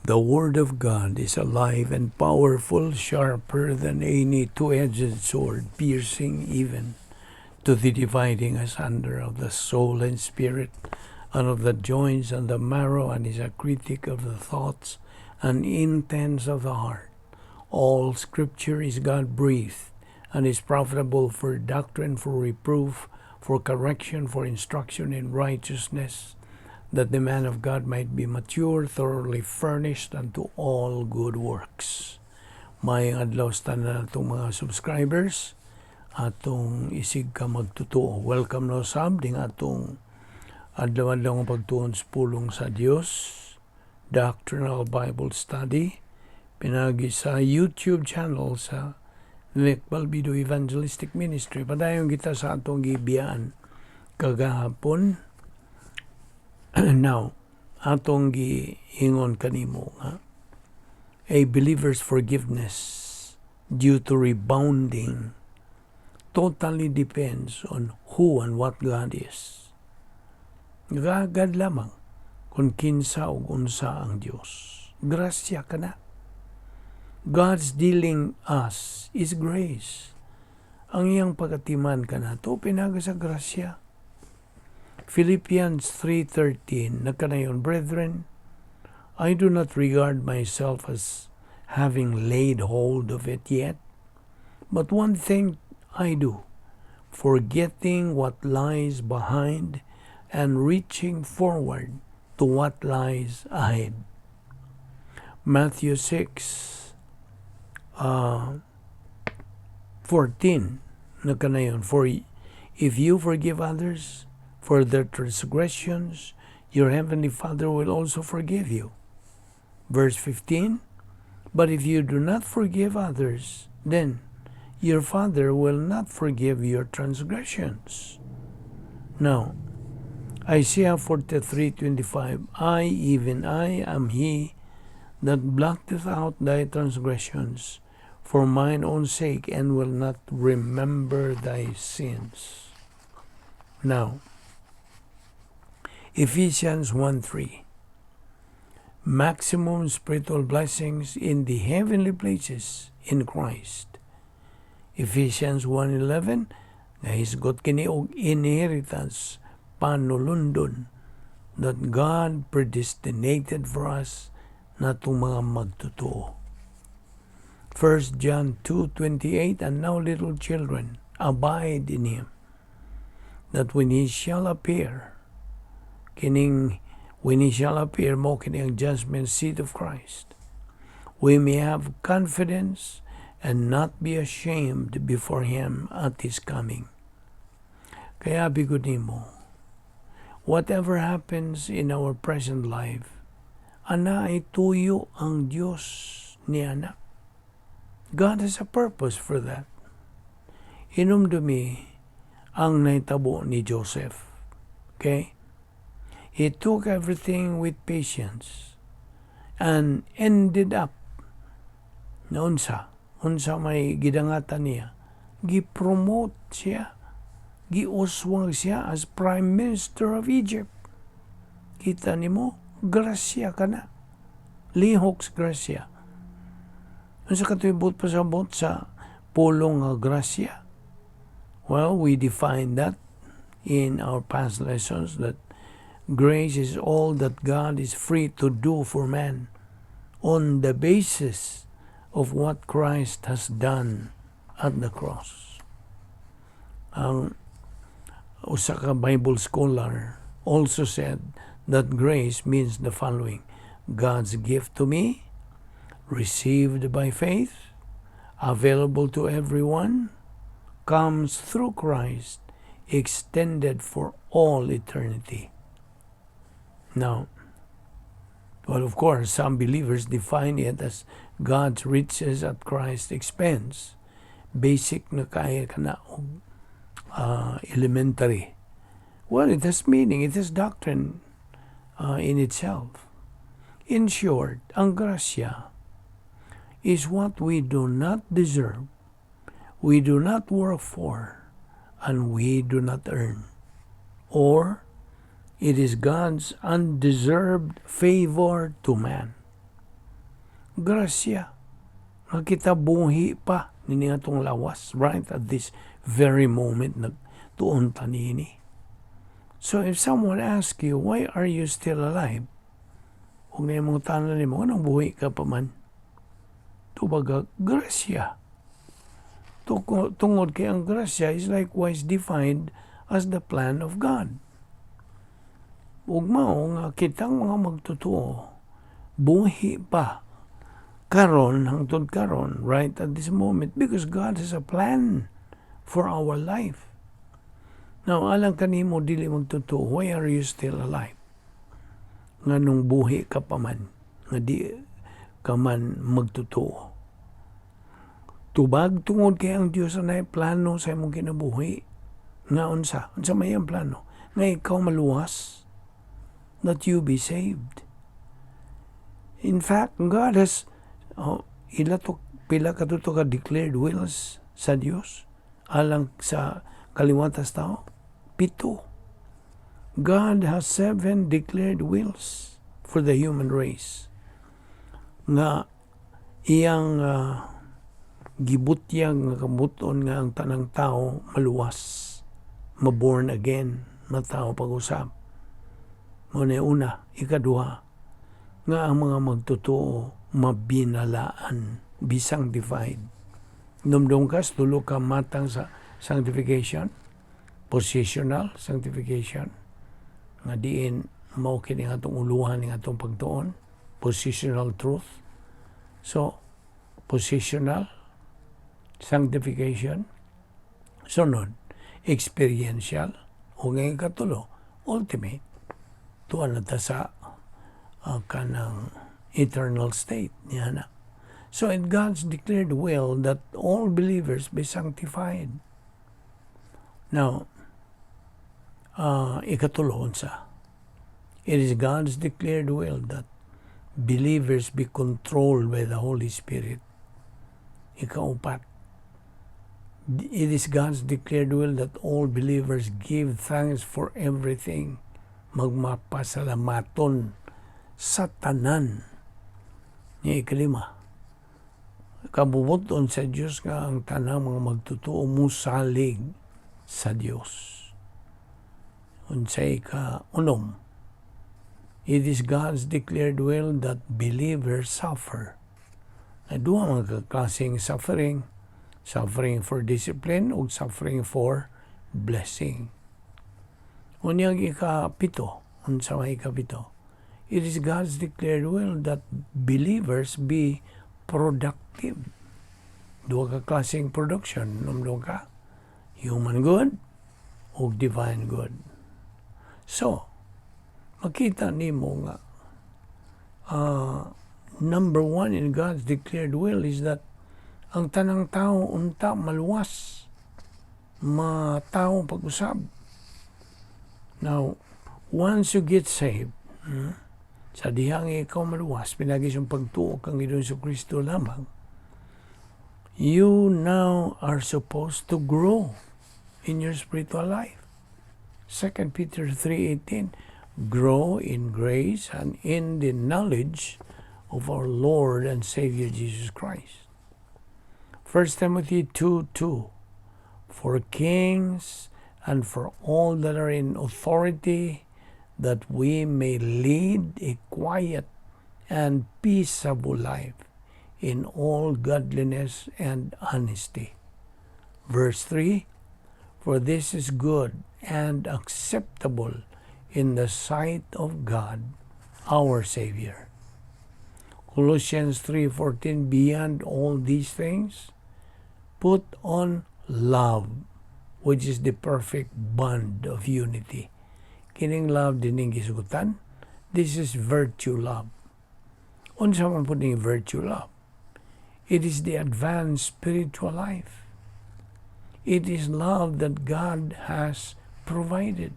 The Word of God is alive and powerful, sharper than any two-edged sword, piercing even to the dividing asunder of the soul and spirit, and of the joints and the marrow, and is a critic of the thoughts and intents of the heart. All Scripture is God-breathed and is profitable for doctrine, for reproof, for correction, for instruction in righteousness, that the man of God might be mature, thoroughly furnished unto all good works. Maayong adlaw sa tanan atong mga subscribers, atong isig ka magtotoo. Welcome na usab ding atong adlaw-adlaw nga pagtuon sa pulong sa Dios, Doctrinal Bible Study, pinagi sa YouTube channel sa Vic Balbido Evangelistic Ministry. Padayon kita sa atong gibiyaan kagahapon. Now, atong giingon kanimo nga a believer's forgiveness due to rebounding totally depends on who and what God is. Gagad lamang kung kinsa ug unsa ang Dios. Grasya kana. God's dealing us is grace. Ang iyang pagatiman kanato pinaagi sa grasya. Philippians 3:13 nagkanayon, "Brethren, I do not regard myself as having laid hold of it yet, but one thing I do, forgetting what lies behind and reaching forward to what lies ahead." Matthew 6 14 nagkanayon, "For if you forgive others for their transgressions, your heavenly Father will also forgive you." Verse 15, "But if you do not forgive others, then your Father will not forgive your transgressions." Now, Isaiah 43:25, "I, even I, am he that blotteth out thy transgressions for mine own sake and will not remember thy sins." Now, Ephesians 1:3, maximum spiritual blessings in the heavenly places in Christ. Ephesians 1:11, nahisgot kini og inheritance panulundon that God predestinated for us natong mga magtotoo. 1 John 2:28, "And now, little children, abide in Him, that when He shall appear," kining when He shall appear mo kini ang judgment seat of Christ, "we may have confidence and not be ashamed before Him at His coming." Kaya bigod nimo, whatever happens in our present life, ana ay tuyo ang Dios ni ana. God has a purpose for that. Hinumdumi ang nahitabo ni Joseph. Okay? He took everything with patience and ended up na unsa may gidangatan niya, gi-promote siya, giuswag siya as Prime Minister of Egypt. Kita nimo, grasya kana. Lihok sa grasya. Unsa kato'y buot pasabot sa pulong nga grasya? Well, we define that in our past lessons, that grace is all that God is free to do for man on the basis of what Christ has done at the cross. Ang usa ka Bible scholar also said that grace means the following: God's gift to me, received by faith, available to everyone, comes through Christ, extended for all eternity. Now, well, of course, some believers define it as God's riches at Christ's expense. Basic na kaya kana og elementary. Well, it has meaning. It has doctrine in itself. In short, ang grasya is what we do not deserve, we do not work for, and we do not earn. Or, it is God's undeserved favor to man. Grasya. Nga kita buhi pa nini atong lawas right at this very moment nagtuon ta nini. So if someone asks you, "Why are you still alive?" Kung na imong tanan nimo, "Anong buhi ka pa man?" Tubag, grasya. Tungod kay ang grasya is likewise defined as the plan of God. Ug mao nga kitang mga magtotoo buhi pa karon, hangtod karon, right at this moment, because God has a plan for our life. Now, alang kanimo dili magtotoo, why are you still alive? Nganong buhi ka pa man nga di ka man magtotoo? Tubag, tungod kay ang Dios anay plano sa imong kinabuhi. Nga unsa? Unsa may ang plano? Nga ikaw maluwas, that you be saved. In fact, God has, oh, ila to pila ka to ka declared wills sa Dios alang sa kaliwatas tao? Pito. God has seven declared wills for the human race nga iyang gibutyag nga kabuton nga ang tanang tao maluwas, maborn again, matao pag-usab. Mao na una. Ikaduha, nga ang mga magtotoo mabinalaan, be sanctified. Numdum ka, tulo ka matang sa sanctification: positional sanctification, nga diin mao kini atong uluhan ning atong pagtuon, positional truth. So, positional sanctification, sunod, experiential, o ngayon katulo, ultimate, tuwa na ta sa kanang eternal state niya na. So in God's declared will that all believers be sanctified. Now, ikatulo, unsa? It is God's declared will that believers be controlled by the Holy Spirit. Ikaupat, it is God's declared will that all believers give thanks for everything. Magmapasalamaton sa tanan. Ni ikalima, kabubuton sa Dios nga ang tanang mga magtotoo musalig sa Dios. Unsay ka unom? It is God's declared will that believers suffer. Na duha mga klaseng suffering: suffering for discipline ug suffering for blessing. Unyag ikapito, unsa may ikapito? It is God's declared will that believers be productive. Duha ka klaseng production, numdum ka? Human good ug divine good. So, makita nimo nga number one in God's declared will is that ang tanang tao unta maluwas, matao pag-usab. Now, once you get saved, sa dihang ikaw maluwas, pinagi sa pagtuo kang Ginoong Kristo lamang, you now are supposed to grow in your spiritual life. 2 Peter 3:18, "Grow in grace and in the knowledge of our Lord and Savior Jesus Christ." 1 Timothy 2:2, "For kings and for all that are in authority, that we may lead a quiet and peaceable life in all godliness and honesty." Verse 3, "For this is good and acceptable in the sight of God our Savior." Colossians 3:14, "Beyond all these things, put on love, which is the perfect bond of unity." Kining love dining gisugutan, this is virtue love. Unsa man pud ning virtue love? It is the advanced spiritual life. It is love that God has provided.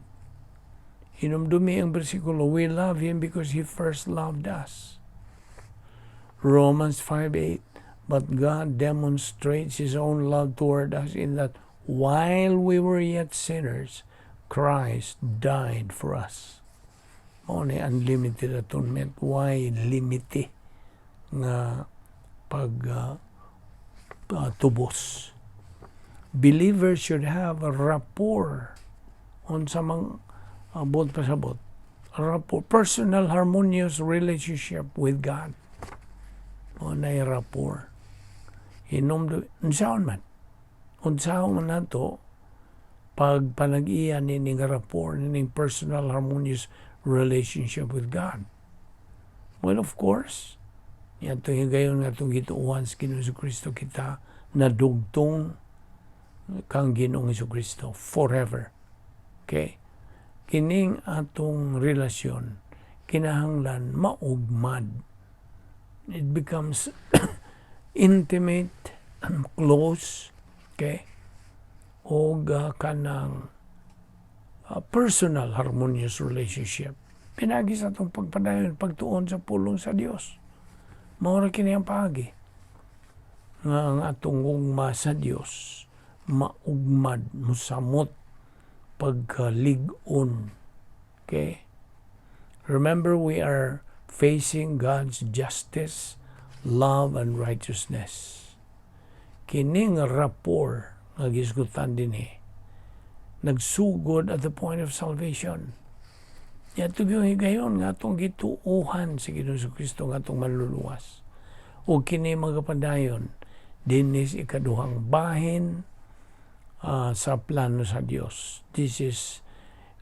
Hinumdumi ang bersikulo, "We love Him because He first loved us." Romans 5:8, "But God demonstrates His own love toward us in that while we were yet sinners, Christ died for us." Mao ni unlimited atonement. Why limit nga pag tubos. Believers should have a rapport, unsa mang buot pasabot rapport, personal harmonious relationship with God o nay rapport. Hinom unsaon man, unsaon man nato pag panag-iya nining rapport, nining personal harmonious relationship with God? Well, of course, niadtong higayon nga atong gituohan sa Ginoong Kristo, kita nadugtong kang Ginoong Kristo forever. Okay? Kining atong relasyon kinahanglan maugmad. It becomes intimate and close, okay? Og kanang personal harmonious relationship. Pinagi sa atong pagpadayon, pagtuon sa pulong sa Dios. Mao ra kini ang paagi nga ang atong gugma sa Dios maugmad, musamot pagkalig-on. Okay? Remember, we are facing God's justice, love, and righteousness. Kining rapport nga gisgutan dinhi nagsugod at the point of salvation. Niadto yung higayon nga atong gituohan sa Ginoong Kristo nga atong manluluwas. O kini magapadayon dinhi sa ikaduhang bahin sa plano sa Dios. This is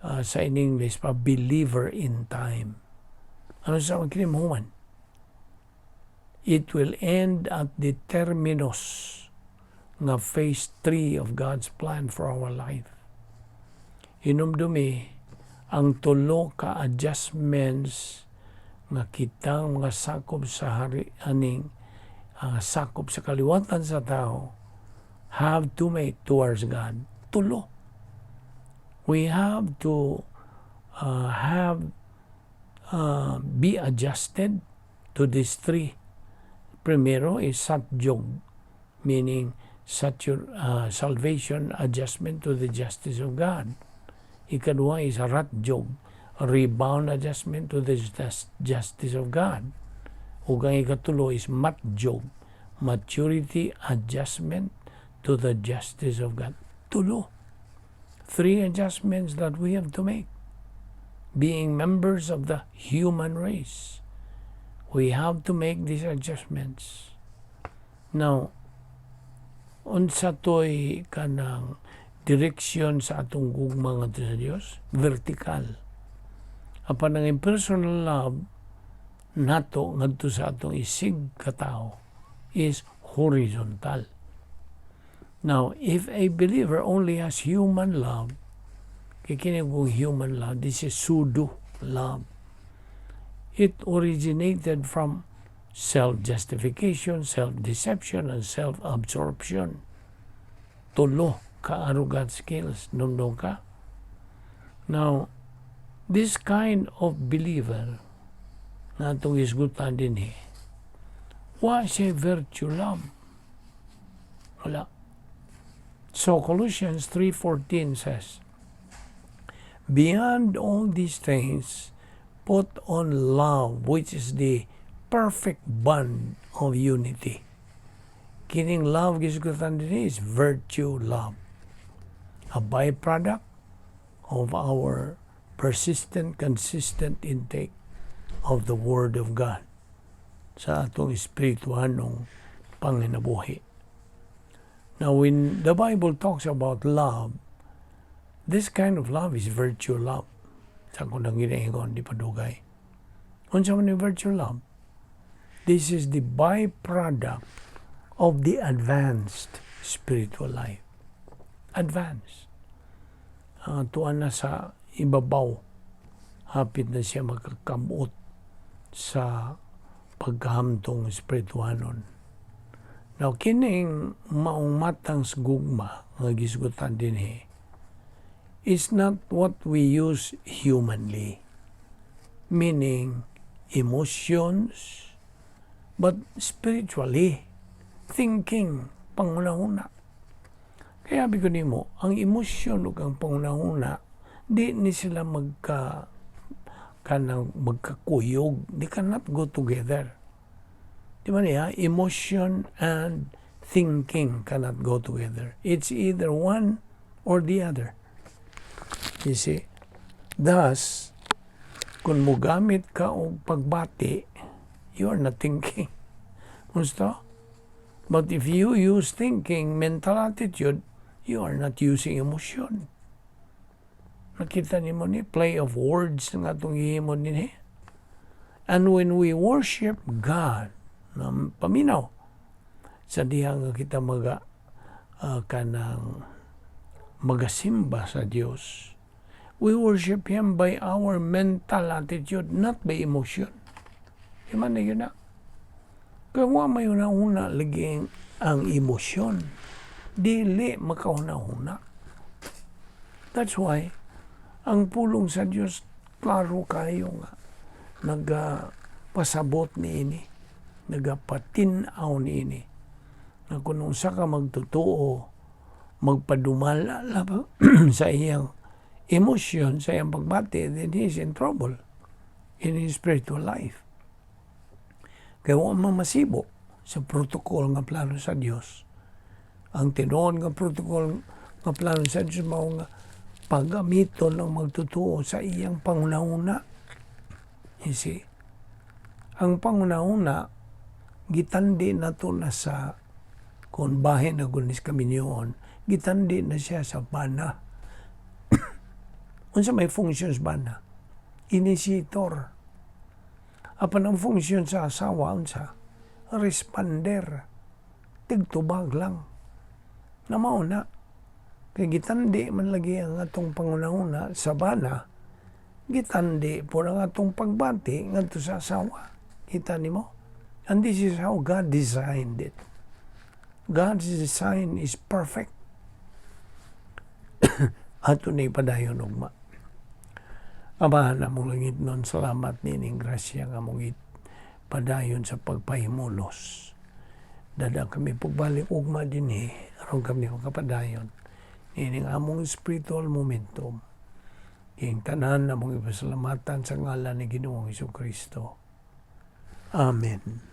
sa in English pa, believer in time. Ano sa kini mahuman? It will end at the terminus nga phase 3 of God's plan for our life. Hinumdumi ang tulo ka adjustments nga kitang mga sakop sa hari aning sakop sa kaliwatan sa tao have to make towards God. Tulo. We have to have be adjusted to these three. Primero is satjog, meaning salvation adjustment to the justice of God. Ikaduha is ratjog, rebound adjustment to the justice of God. Ug ang ikatulo is matjog, maturity adjustment to the justice of God. Tulo. Three adjustments that we have to make. Being members of the human race, we have to make these adjustments. Now, unsa to'y kanang direksyon sa atong gugma ngadto sa Dios? Vertical. Apan ang impersonal love nato ngadto sa atong isig katao is horizontal. Now, if a believer only has human love, kay kini kung human love, this is pseudo love. It originated from self-justification, self-deception, and self-absorption. Tulo ka arrogant skills. Nundong ka? Now, this kind of believer na atong isgutan dinhi, wa siya virtue love. Wala. So Colossians 3:14 says, "Beyond all these things, put on love, which is the perfect bond of unity." Kining love gisgutan dinhi is virtue love, a byproduct of our persistent, consistent intake of the Word of God sa atong espirituhanong panginabuhi. Now, when the Bible talks about love, this kind of love is virtue love. Sa akong nang ginaingon, di pa dugay. Unsa man yung virtue love? This is the byproduct of the advanced spiritual life. Advanced. Tuan na sa ibabaw. Hapit na siya magkakamot sa pagkahamtong espirituhanon. Now, kining maong matang sa gugma nga gisgutan dinhi is not what we use humanly, meaning emotions, but spiritually, thinking, panghunahuna. Kaya abi ko nimo, ang emosyon ug ang panghunahuna, di ni sila magka kanang magkakuyog. They cannot go together. Di ba niya? Emotion and thinking cannot go together. It's either one or the other. You see? Thus, kung mugamit ka og pagbati, you are not thinking. Gusto? But if you use thinking, mental attitude, you are not using emotion. Nakita nimo ni play of words nga atong gihimo dinhi. And when we worship God, na paminaw, sa diha nga kita maga kanang magasimba sa Dios, we worship Him by our mental attitude, not by emotion. Iman na yun na. Kaya wa may una-una lagi ang emosyon. Dili makahuna-huna. That's why, ang pulong sa Dios klaro kayo nga nagapasabot niini, nagapatin-aw niini na kung unsa ka magtotoo magpadumala sa iyang emosyon, sa iyang pagbati, then he is in trouble in his spiritual life. Kaya wa man masibo sa protocol nga plano sa Dios. Ang tinuod nga protocol nga plano sa Dios mao nga paggamiton ng magtotoo sa iyang panghunahuna. You see? Ang panghunahuna, gitandi na to na sa kung bahin na gunis kami niyon, gitandi na siya sa bana. Unsa may functions bana? Initiator. Apan ang function sa asawa, unsa? Responder. Tigtubag lang. Na mao na. Kay gitandi man lagi ang atong panghunahuna sa bana, gitandi po ang atong pagbati ngadto sa asawa. Kita nimo? And this is how God designed it. God's design is perfect. Ato na ipadayon ugma. Amahan among langitnon, salamat nining grasya nga among padayon sa pagpahimulos. Dada kami pagbalik ugma dinhi aron kami makapadayon nining among spiritual momentum. Ing tanan among ipasalamatan sa ngalan ni Ginoong Kristo. Amen.